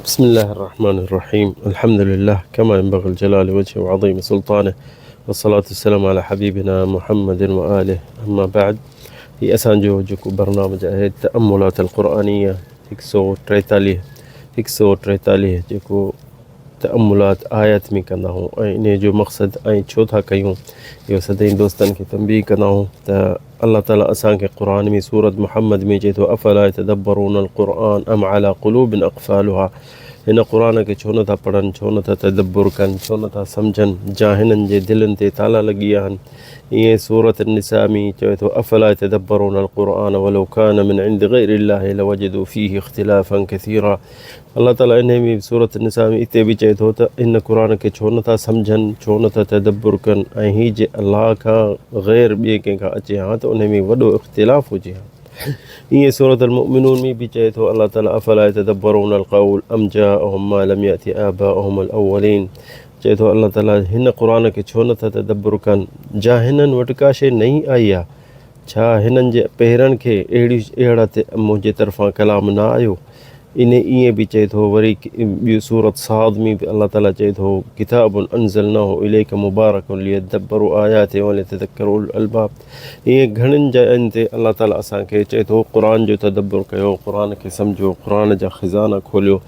بسم الله الرحمن الرحيم الحمد لله كما ينبغي الجلال وجهه وعظيم سلطانه والصلاة والسلام على حبيبنا محمد وآله اما بعد هي اسان جو جيڪو برنامج آهي تأملات القرآنية هڪ سو ٽيتاليهه هڪ سو ٽيتاليهه جيڪو تأملات آيات ۾ ڪندا آهيون ۽ انهي جو مقصد ۽ ڇو ٿا ڪيون اهو سدائين دوستن کي تنبيهه ڪندا آهيون ته الله تعالي اسان کي قرآن ۾ سورت محمد ۾ چئي ٿو افلا يتدبرون القرآن ام على قلوب اقفالها هن قرآن کي ڇو نٿا پڙهن ڇو نٿا تدبر ڪن ڇو نٿا سمجهن جا هنن جي دلن تي تالا لڳي ويا آهن ائين سورت النساء ۾ چئي ٿو افلا يتدبرون القرآن ولو كان من عند غير الله لوجدوا فيه اختلافا كثيرا الله تعالي انهي ۾ به سورة النساء ۾ اتي به چئي ٿو ته ان قرآن کي ڇو نٿا سمجهن، ڇو نٿا تدبر ڪن ۽ هي جي الله کان غير ٻئي ڪنهن کان اچي ها ته انهي ۾ وڏو اختلاف هجي ها. ائين سورة المؤمنون ۾ به چئي ٿو الله تعالي افلا يتدبرون القول ام جاءهم ما لم يأت آباءهم الاولين چئي ٿو الله تعالي هن قرآن کي ڇو نٿا تدبر ڪن جا هنن وٽ ڪا شيء نئين آئي آهي ڇا هنن جي پهرن کي اهڙي اهڙا منهنجي طرفان ڪلام نه آيو؟ انهي ائين به چئي ٿو وري ٻي سورت صاد ۾ به الله تعالي چئي ٿو ڪتاب انزلناه اليک مبارڪ ليدبروا آياته وليتذڪر اولو الالباب ائين گهڻين جاين تي الله تعالي اسان کي چئي ٿو قرآن جو تدبر ڪيو قرآن کي سمجهو قرآن جا خزانا کوليو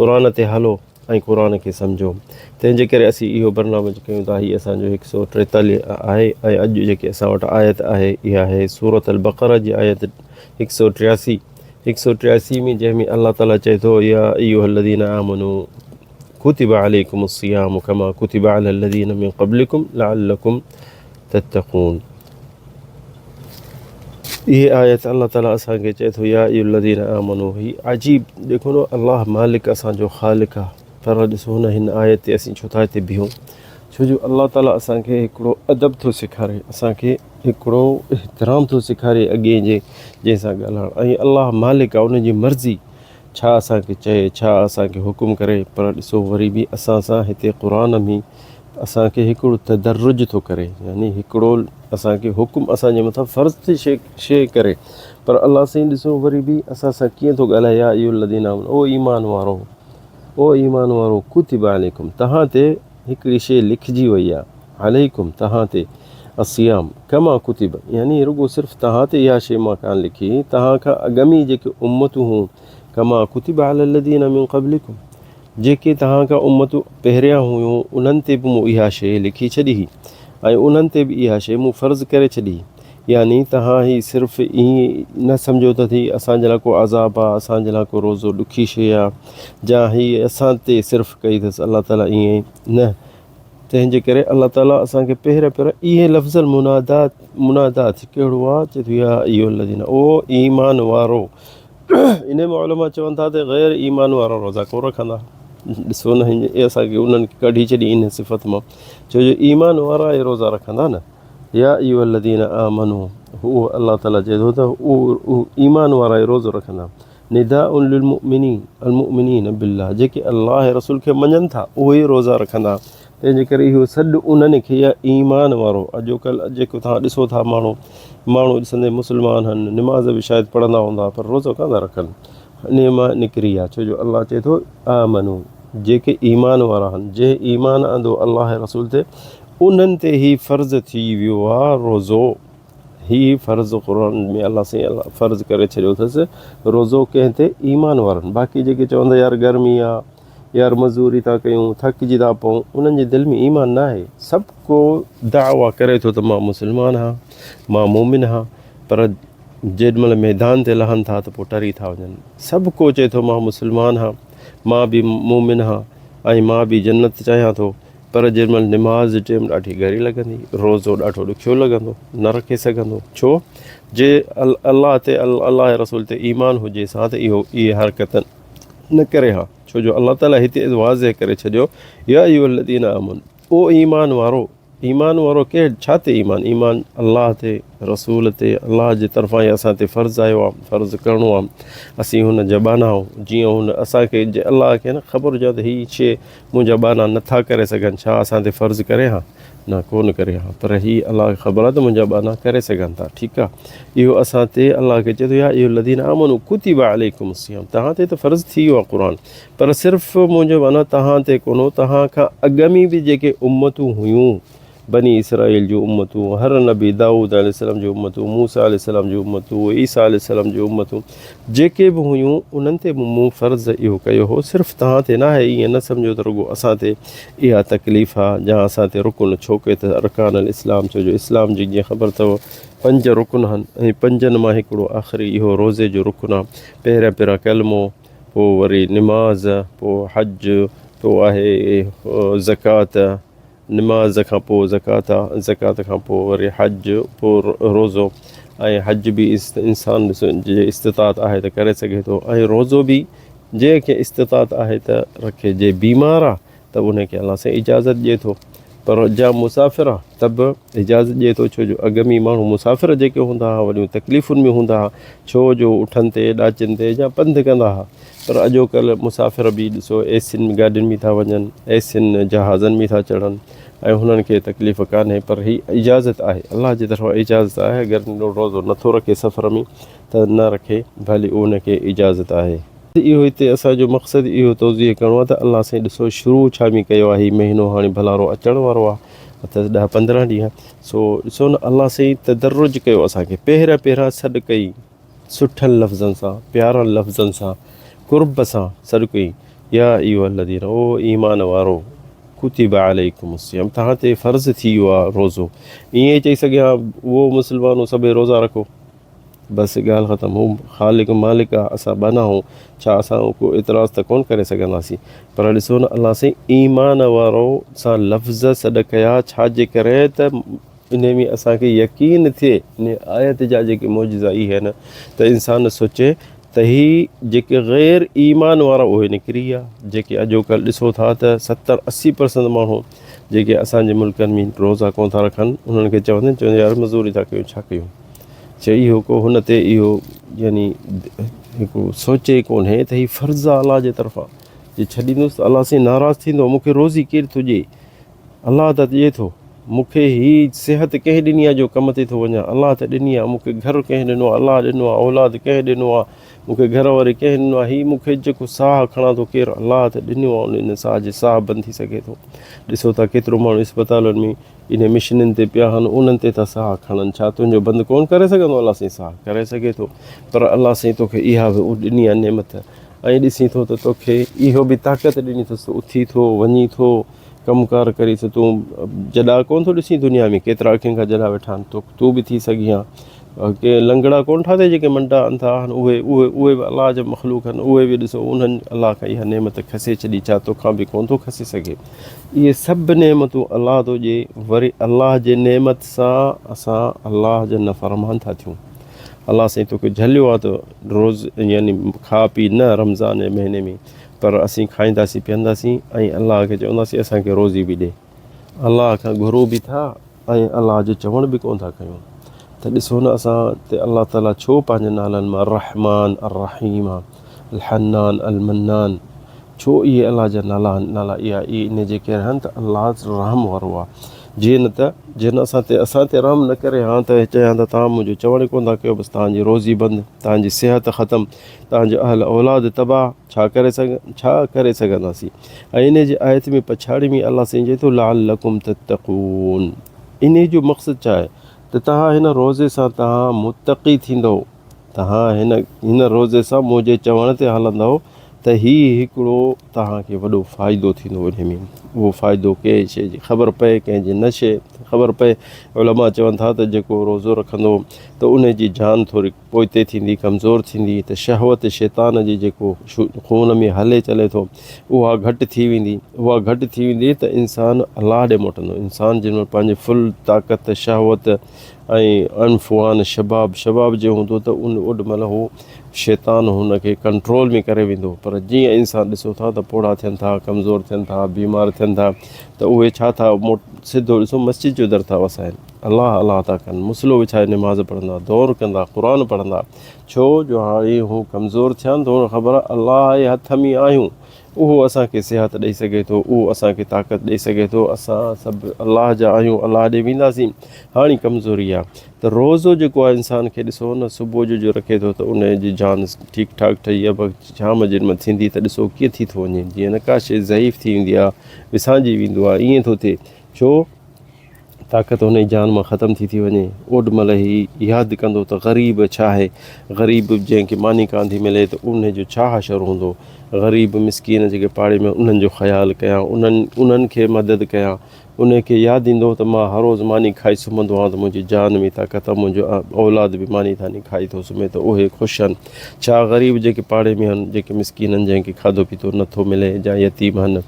قرآن تي هلو ۽ قرآن کي سمجهو تنهن جي ڪري اسين اهو برنامج ڪيون ٿا هي اسان جو هڪ سو ٽيتاليهه آهي ۽ اڄ جيڪي اسان وٽ آيت آهي اها آهي سورت البقره جي آيت هڪ سو ٽياسي هڪ سو ٽياسي ۾ جنهن ۾ الله تعاليٰ چئي ٿو يا ايها الذين آمنوا كتب عليكم الصيام كما كتب على الذين من قبلكم لعلكم تتقون اهي آيت الله تعالي اسان کي چئي ٿو يا ايها الذين آمنو هي عجيب ڏيکو نه الله مالڪ اسان جو خالق آ پر ڏسو نه هن آيت تي اسين ڇو ٿا هتي بيهون ڇو جو الله تعالي اسان کي هڪڙو ادب ٿو سيکاري اسان کي هڪڙو احترام ٿو سيکاري اڳئين جي جنهن سان ڳالهائڻ ۽ الله مالڪ آ ان جي مرضي ڇا اسان کي چئي ڇا اسان کي حڪم ڪري پر ڏسو وري به اسان سان هتي قرآن ۾ اسان کي هڪڙو تدرج ٿو ڪري يعني هڪڙو اسان کي حڪم اسان جي مٿان فرض ٿي شي شي ڪري پر الله سائين ڏسو وري به اسان سان ڪيئن ٿو ڳالهائي يا ايها الذين آمنوا او ايمان وارو او ايمان وارو ڪتب عليڪم تهان تي هڪڙي شي لکجي وئي آ عليڪم تهان تي الصيام ڪما ڪتب يعني رڳو صرف تهان تي اها شي مان ڪان لکي تهان کان اڳ ۾ جيڪي امتون هون ڪما ڪتب علي الذين من قبلڪم جيڪي توهان کان امتون پهريان هيون انهن تي به مون اها شيء لکي ڇڏي هئي ۽ انهن تي به اها شيء مون فرض ڪري ڇڏي هئي. يعني توهان هي صرف ائين نه سمجهو ته هي اسان جي لاء ڪو عذاب آهي، اسان جي لاء ڪو روزو ڏکي شيء آهي جا هي اسان تي صرف ڪئي اٿس الله تعاليٰ ائين نه تنهن جي ڪري الله تعاليٰ اسان کي پهريان پهريان اهي لفظ المنادات منادات ڪهڙو آهي چئي ٿو يا ايها الذين او ايمان وارو انهي مان علماء چون ٿا ته غير ايمان وارا روزا ڪو رکندا ڏسو نه هي اسان کي انهن کي ڪڍي ڇڏي انهي صفت مان ڇو جو ايمان وارا ئي روزا رکندا نه يا ايها الذين آمنو هو الله تعالي چئي ٿو ته هو ايمان وارا ئي روزو رکندا نداء للمؤمنين المؤمنين بالله جيڪي الله ۽ رسول کي مڃن ٿا اهي ئي روزا رکندا تنهن جي ڪري اهو سڏ انهن کي يا ايمان وارو اڄوڪلهه جيڪو توهان ڏسو ٿا ماڻهو ماڻهو ڏسندي مسلمان هن نماز به شايد پڙهندا هوندا پر روزو ڪانه ٿا رکن انهي مان نڪري آ ڇو جو الله چئي ٿو آمنو جيڪي ايمان وارا هن جنهن ايمان آندو الله ۽ رسول تي انهن تي هي فرض ٿي ويو آ روزو هي فرض قرآن ۾ الله سائين الله فرض ڪري ڇڏيو اٿس روزو ڪنهن تي ايمان وارن باقي جيڪي چوندا يار گرمي آ يار مزوري ٿا ڪيون ٿڪجي ٿا پئون انهن جي دل ۾ ايمان ناهي سڀ ڪو دعويٰ ڪري ٿو ته مان مسلمان هان مان مومن هان پر جيڏ مهل ميدان تي لهن ٿا ته پوء ٽري ٿا وڃن سڀ ڪو چئي ٿو مان مسلمان هان مان به مومن هان ۽ مان به جنت چاهيان ٿو پر جيڏ مهل نماز جي ٽيم ڏاڍي ڳري لڳندي روزو ڏاڍو ڏکيو لڳندو نه رکي سگهندو ڇو جي الله تي الله رسول تي ايمان هجي سان ته اهو اهي حرڪت نه ڪري ها ڇو جو الله تعالي هتي واضح ڪري ڇڏيو يا ايها الذين آمنوا او ايمان وارو ايمان وارو ڪهڙ ڇا تي ايمان ايمان الله تي رسول تي الله جي طرفان ئي اسان تي فرض آيو آ فرض ڪرڻو آ اسين هن جا ٻانها آهيون جيئن هن اسان کي جي الله کي نه خبر هجي ها ته هي شي منهنجا ٻانها نٿا ڪري سگهن ڇا اسان تي فرض ڪري ها نه ڪو نه ڪري ها پر هي الله کي خبر آ ته منهنجا ٻانها ڪري سگهن ٿا ٺيڪ آ اهو اسان تي الله کي چئي ٿو يا ايها الذين آمنوا ڪتب عليڪم الصيام تهان تي ته فرض ٿي ويو آ قرآن پر صرف منهنجو ٻانها تهان تي ڪونه تهان کان اڳ ۾ به جيڪي امتون هيون بني اسرائيل جون امتون، هر نبي، دائود عليه السلام جون امتون، موسيٰ عليه السلام جون امتون، عيسيٰ عليه السلام جون امتون، جيڪي به هيون انهن تي به مون فرض اهو ڪيو هو، صرف توهان تي ناهي، ائين نه سمجهو ته رڳو اسان تي اها تڪليف آ يا اسان تي رڪن ڇو ڪي ته ارڪان الاسلام ڇو جو اسلام جي جيئن خبر اٿو پنج رڪن آهن ۽ پنجن مان هڪڙو آخري اهو روزي جو رڪن آ، پهريان پهريان ڪلمو، پوء وري نماز، پوء حج، پوء آهي زڪوات. نماز کان پوء زڪوات آ، زڪوات کان پوء وري حج، پوء روزو ۽ حج به انسان جي استطاعت آهي ته ڪري سگهي ٿو ۽ روزو به جنهن کي استطاعت آهي ته رکي جي بيمار آ ته ان کي الله سائين اجازت ڏئي ٿو پر جا مسافر آ ته به اجازت ڏئي ٿو ڇو جو اڳ ۾ ماڻهو مسافر جيڪي هوندا هئا وڏيون تڪليفن ۾ هوندا هئا ڇو جو اٺن تي ڏاچن تي يا پنڌ ڪندا هئا پر اڄوڪلهه مسافر به ڏسو ايسين گاڏين ۾ ٿا وڃن، ايسين جهازن ۾ ٿا چڙهن ۽ هنن کي تڪليف ڪانهي پر هي اجازت آهي الله جي طرفان اجازت آهي اگر روزو نٿو رکي سفر ۾ ته نه رکي ڀلي ان کي اجازت آهي. اهو هتي اسان جو مقصد اهو توضيح ڪرڻو آهي ته الله سائين ڏسو شروع ڇا ۾ ڪيو آهي هي مهينو هاڻي ڀلارو اچڻ وارو آهي اٿس ڏهه 15 ڏينهن سو ڏسو نه الله سائين تدرج ڪيو اسان کي پهريان پهريان سڏ ڪئي سٺن لفظن سان، پيارن لفظن سان، قرب سان سڏ ڪيائين، يا ايها الذين او ايمان وارؤ! ڪتب عليڪم الصيام توهان تي فرض ٿي ويو آهي روزو. ائين ئي چئي سگهي ها او مسلمانو سڀئي روزا رکو. بس ڳالهه ختم. هو خالق مالڪ آهي اسان ٻانها آهيون ڇا اسان ڪو اعتراض ته ڪونه ڪري سگهنداسين. پر ڏسو نه الله سائين ايمان وارؤ سان لفظ سڏ ڪيا ڇا جي ڪري ته انهي ۾ اسان کي يقين ٿئي، انهي آيت جا جيڪي معجزا اهي آهن ته انسان سوچي ته هي جيڪي غير ايمان وارا اهي نڪري ويا، جيڪي اڄوڪلهه ڏسو ٿا ته 70 80 پرسنٽ ماڻهو جيڪي اسان جي ملڪن ۾ روزا ڪونه ٿا رکن انهن کي چوندا آهن چوندا يار مزوري ٿا ڪيون ڇا ڪيون چي اهو ڪو هن تي اهو يعني هڪ سوچي ڪونهي ته هي فرض آهي الله جي طرفان جي ڇڏيندس ته الله سائين ناراض ٿيندو مون کي روزي ڪير ٿو ڏئي الله ته ڏئي ٿو. مون کي هي صحت ڪنهن ڏني آهي جو ڪم تي ٿو وڃان؟ الله ته ڏني آهي. مون کي گهر ڪنهن ڏنو آهي؟ الله ڏنو آهي. اولاد ڪنهن ڏنو آهي؟ مون کي گهر واري ڪنهن ڏنو آهي؟ هي مون کي جيڪو ساهه کڻان ٿو ڪير؟ الله ته ڏنو آهي. ان ساهه جي ساهه بند ٿي سگهي ٿو. ڏسو ٿا ڪيترو ماڻهو اسپتالن ۾ انهن مشينن تي پيا آهن انهن تي ٿا ساهه کڻن. ڇا تنهنجو بند ڪونه ڪري سگهندو الله سائين؟ ساهه ڪري سگهي ٿو. پر الله سائين توکي اها به ڏني آهي نعمت ۽ ڏسين ٿو ته توکي اهو به طاقت ڏني اٿس ته اٿي ٿو وڃين ٿو. ڪم ڪار ڪريس تون جڏا ڪونه ٿو ڏسين دنيا ۾ ڪيترا اکين کان جڏا ويٺا آهن تو تون به ٿي سگهين ها ڪي لنگڙا ڪونه ٺاهي جيڪي منڊا انڌا آهن اهي اهي اهي به الله جا مخلوق آهن اهي به ڏسو انهن الله کان اها نعمت کسي ڇڏي ڇا توکان به ڪونه ٿو کسي سگهي اهي سڀ نعمتون الله ٿو ڏئي وري الله جي نعمت سان اسان الله جا نافرمان ٿا ٿيون الله سائين توکي جهليو آهي ته روز يعني کاء پي نه رمضان جي مهيني ۾ پر اسين کائينداسين پيئنداسين ۽ الله کي چونداسين اسان کي روزي به ڏي. الله کان گهرون به ٿا ۽ الله جو چوڻ به ڪونه ٿا ڪيون ته ڏسو نه اسان تي الله تعاليٰ ڇو پنهنجي نالن مان الرحمان الرحيم الحنان المنان ڇو اهي الله جا نالا آهن نالا اها اهي ان جي ڪري آهن ته الله رحم وارو آهي جي نه ته جي نه اسان تي اسان تي رحم نه ڪري ها ته چئي ها ته توهان منهنجو چوڻ ئي ڪونه ٿا ڪيو بس توهان جي روزي بند توهان جي صحت ختم توهان جو اهل اولاد تباهه ڇا ڪري سگهن ڇا ڪري سگهنداسين ۽ انهي جي آيت ۾ پڇاڙي ۾ الله سائين چئي ٿو لعلڪم تتقون انهي جو مقصد ڇا آهي ته توهان هن روزي سان توهان متقي ٿيندؤ توهان هن هن روزي سان منهنجي چوڻ تي هلندؤ ته هي هڪڙو توهان کي وڏو فائدو ٿيندو انهي ۾ اهو فائدو ڪنهن شيء جي خبر پئي ڪنهن جي نه شيء خبر پئي علماء چون ٿا ته جيڪو روزو رکندو ته انهي جي جان ٿوري پوئتي ٿيندي، ڪمزور ٿيندي ته شهوت شيطان جي جيڪو خون ۾ هلي چلي ٿو اها گهٽ ٿي ويندي، اها گهٽ ٿي ويندي ته انسان الله ڏي موٽندو، انسان جنهن مهل پنهنجي فل طاقت، شهوت ۽ عنفوان شباب شباب جي هوندو ته ان اوڏ مهل هو شيطان هن کي ڪنٽرول ۾ ڪري ويندو پر جيئن انسان ڏسو ٿا ته پوڙها ٿين ٿا ڪمزور ٿين ٿا بيمار ٿين ٿا ته اهي ڇا ٿا سڌو ڏسو مسجد جو در ٿا وسائن الله الله ٿا ڪن مصلو وڇائي نماز پڙهندا دور ڪندا قرآن پڙهندا ڇو جو هاڻي هو ڪمزور ٿيا آهن ته هن خبر الله جي هٿ ۾ آهيون اهو اسان کي صحت ڏئي سگهي ٿو، اهو اسان کي طاقت ڏئي سگهي ٿو، اسان سڀ الله جا آهيون، الله ڏي وينداسين. هاڻي ڪمزوري آ ته روزو جيڪو آ انسان کي ڏسو نه صبح جو جو رکي ٿو ته ان جي جان ٺيڪ ٺاڪ ٺهي آ پر شام جن ۾ ٿيندي ته ڏسو ڪيئن ٿي ٿو وڃي جيئن نه ڪا شيء ضعيف ٿي ويندي آ وسانجي ويندو آ ائين ٿو ٿئي ڇو طاقت هن جي جان مان ختم ٿي ٿي وڃي. اوڏ مهل هي ياد ڪندو ته غريب ڇا آهي؟ غريب جنهن کي ماني ڪانه ٿي ملي ته ان جو ڇا حشر هوندو؟ غريب مسڪين جيڪي پاڙي ۾ انهن جو خيال ڪيان، انهن انهن کي مدد ڪيان. ان کي ياد ايندو ته مان هر روز ماني کائي سمهندو آهيان ته منهنجي جان ۾ طاقت آهي، منهنجو اولاد به ماني ٿاني کائي ٿو سمهي ته اهي خوش آهن. ڇا غريب جيڪي پاڙي ۾ آهن، جيڪي مسڪين آهن، جنهن کي کاڌو پيتو نه ٿو ملي يا يتيم آهن،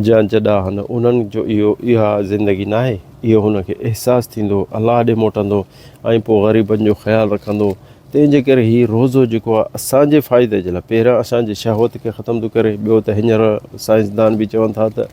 جا جڏا هن انهن جو اهو اها زندگي ناهي اهو هن کي احساس ٿيندو الله ڏي موٽندو ۽ پوء غريبن جو خيال رکندو تنهن جي ڪري هي روزو جيڪو آهي اسان جي فائدي جي لاء پهريان اسان جي شهوت کي ختم ٿو ڪري ٻيو ته هينئر سائنسدان به چون ٿا ته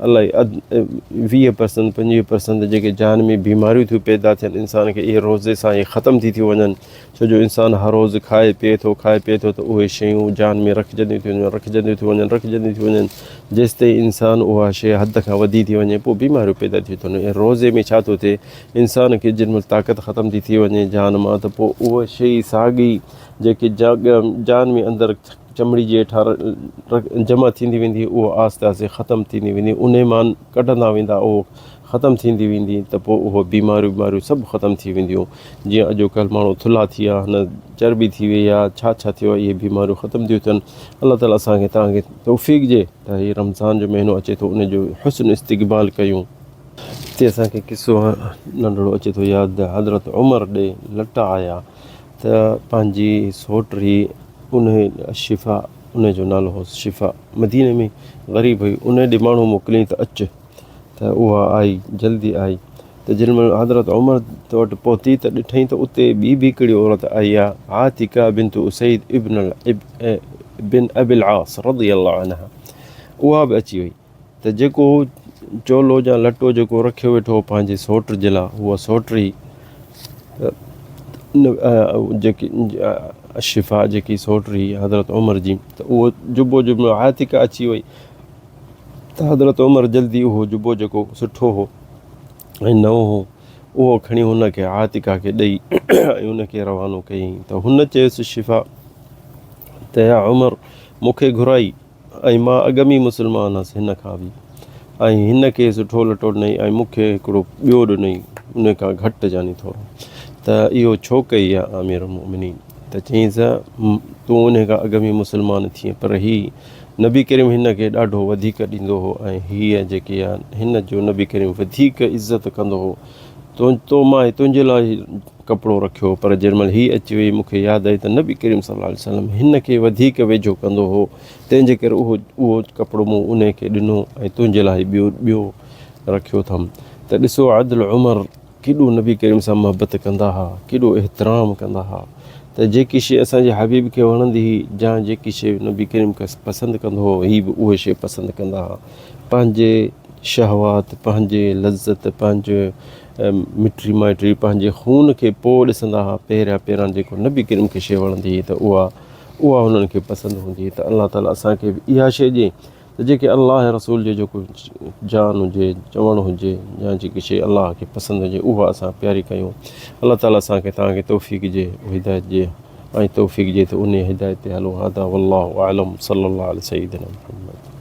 الائي اڌ 20 پرسنٽ 25 پرسنٽ جيڪي جان ۾ بيماريون ٿيون پيدا ٿين انسان کي اهي روزي سان ئي ختم ٿي ٿيون وڃن ڇو جو انسان هر روز کائي پيئي ٿو، کائي پيئي ٿو ته اهي شيون جان ۾ رکجنديون ٿيون وڃن، رکجنديون ٿيون وڃن، رکجنديون ٿيون وڃن، جيستائين انسان اها شيء حد کان وڌي ٿي وڃي پوء بيماريون پيدا ٿيون ٿين ۽ روزي ۾ ڇا ٿو ٿئي انسان کي جن مهل طاقت ختم ٿي ٿي وڃي جان مان ته پوء اها شيء ساڳي جيڪي جان ۾ اندر چمڙي جي هيٺان جمع ٿيندي ويندي اها آهستي آهستي ختم ٿيندي ويندي انهي مان ڪڍندا ويندا اهو ختم ٿيندي ويندي ته پوء اهو بيماريون بيماريون سڀ ختم ٿي وينديون جيئن اڄوڪلهه ماڻهو ٿلها ٿي ويا آهن چرٻي ٿي وئي آهي ڇا ڇا ٿيو آهي اهي بيماريون ختم ٿيون ٿين الله تعالي اسان کي توهان کي توفيق ڏي ته هي رمضان جو مهينو اچي ٿو ان جو حسن استقبال ڪيون. هتي اسان کي قصو ننڍڙو اچي ٿو ياد حضرت عمر ڏي لٽا آيا ته پنهنجي سوٽ هئي انهي شفا ان جو نالو هوس شفا مديني ۾ غريب هئي ان ڏي ماڻهو موڪليائين ته اچ ته اها آئي جلدي آئي ته جنهن مهل حضرت عمر وٽ پهتي ته ڏٺائين ته اتي ٻي به هڪڙي عورت آئي آهي عاتڪه بنت اسيد ابن بن ابي العاص رضي الله عنها اها به اچي وئي ته جيڪو چولو يا لٽو جيڪو رکيو ويٺو هو پنهنجي سوٽ جي لاء اها سوٽ هئي ته جيڪي شفا جيڪي سوٽ هئي حضرت عمر جي ته اهو جبو جبو عاتڪه اچي وئي ته حضرت عمر جلدي اهو جبو جيڪو سٺو هو ۽ نئون هو اهو کڻي هن کي عاتڪه کي ڏئي ۽ ان کي روانو ڪيائين ته هن چيس شفا ته يا عمر مون کي گهرائي ۽ مان اڳ ۾ مسلمان هئس هن کان به ۽ هن کي سٺو لٽو ڏنئي ۽ مون کي هڪڙو ٻيو ڏنئي ان کان گهٽ يعني ٿورو ته اهو ڇو ڪئي يا امير المؤمنين ته چيائينس تون ان کان اڳ ۾ مسلمان ٿئين پر هي نبي ڪريم هن کي ڏاڍو وڌيڪ ڏيندو هو ۽ هيء جيڪي آهي هن جو نبي ڪريم وڌيڪ عزت ڪندو هو تو تو مان هي تنهنجي لاء هي ڪپڙو رکيو پر جنهن مهل هيء اچي وئي مون کي ياد آئي ته نبي ڪريم صلي الله عليه وسلم هن کي وڌيڪ ويجهو ڪندو هو تنهن جي ڪري اهو اهو ڪپڙو مون انهي کي ڏنو ۽ تنهنجي لاء هي ٻيو ٻيو رکيو اٿم ته ڏسو عدل عمر ڪيڏو نبي ڪريم سان محبت ڪندا ها، ڪيڏو احترام ڪندا ها ته جيڪي شيء اسان جي حبيب کي وڻندي هئي يا جيڪي شيء نبي ڪريم کي پسند ڪندو هو هي به اهي شيء پسند ڪندا ها. پنهنجي شهوات، پنهنجي لذت، پنهنجي مٽي مائٽي، پنهنجي خون کي پوء ڏسندا ها، پهريان پهريان جيڪو نبي ڪريم کي شيء وڻندي هئي ته اها اها هنن کي پسند هوندي هئي ته الله تعالي اسان کي به اها شيء ڏئي. ته جيڪي الله ۽ رسول جو جيڪو جان هجي، چوڻ هجي يا جيڪي شيء الله کي پسند هجي اها اسان پياري ڪيون. الله تعالي اسان کي توهان کي توفيق ڏي هدايت ڏي ۽ توفيق ڏي ته انهي هدايت تي هلون هذا والله اعلم صلي الله علي سيدنا محمد.